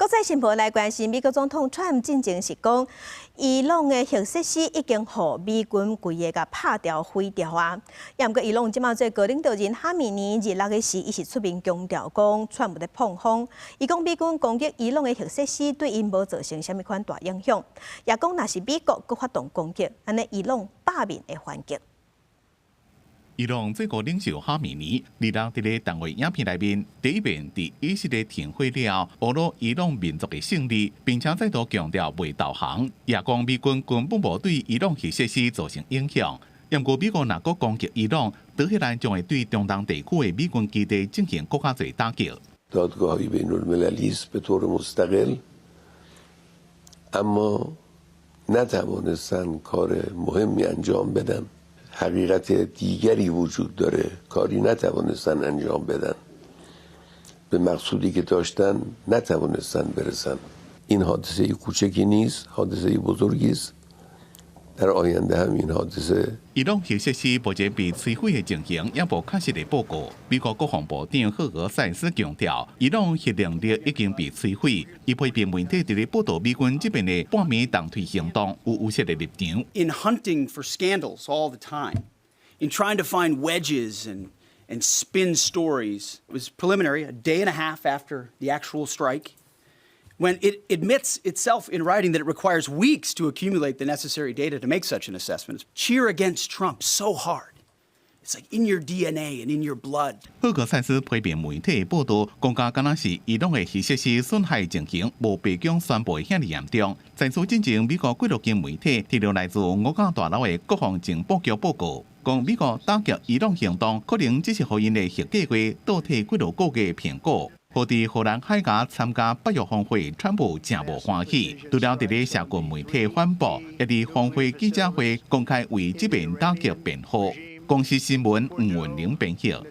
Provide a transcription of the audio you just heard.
國際新聞來關心，美國總統川普進前是講，伊朗的核設施已經予美軍規个共拍掉毀掉啊。毋過伊朗這馬最高領導人哈米尼二六的時，伊是出面強調講，川普佇膨風。伊講美軍攻擊伊朗的核設施對𪜶無造成啥物款大影響，也講若是美國閣發動攻擊，按呢伊朗百面會還擊。伊朗最高領袖哈米尼二六佇咧談話影片內面，第一遍佇以色列停火了後，侮辱伊朗民族的勝利，並且再度強調袂投降，也講美軍根本無對伊朗核設施造成影響。毋過美國若閣攻擊伊朗，德黑蘭將會對中東地區的美軍基地進行閣較濟打擊。 دادگاهی بین المللی است به طور مستقل اما نتوانستن کار مهمی انجام بدن. حقیقت دیگری وجود داره. کاری نتوانستن انجام بدن. به مقصودی که داشتن نتوانستن برسن. این حادثه کوچکی نیست، حادثه بزرگی است. در آینده هم این حادثه 伊朗核設施目前被摧毀的情形猶無確實的報告。美國國防部長赫格塞斯強調，伊朗核能力已經被摧毀。伊批評媒體佇咧報導美軍這邊的半暝重推行動有預設的立場。 In hunting for scandals all the time, in trying to find wedges and spin stories, it was preliminary, a day and a half after the actual strike, when it admits itself in writing that it requires weeks to accumulate the necessary data to make such an assessment. Cheer against Trump so hard. It's like in your DNA and in your blood. 赫格塞斯批評媒體報導，講甲敢若是伊朗的核設施損害情形無白宮宣布的遐爾嚴重。在此進前，美國幾落間媒體提到來自五角大樓的國防情報局報告，講美國打擊伊朗行動可能只是予𪜶的核計劃倒退幾落個月評估。予佇荷蘭海牙參加北約峰會，川普誠無歡喜，除了佇咧社群媒體反駁，也佇峰會記者會公開為這遍打擊辯護。公視新聞吳文玲編譯。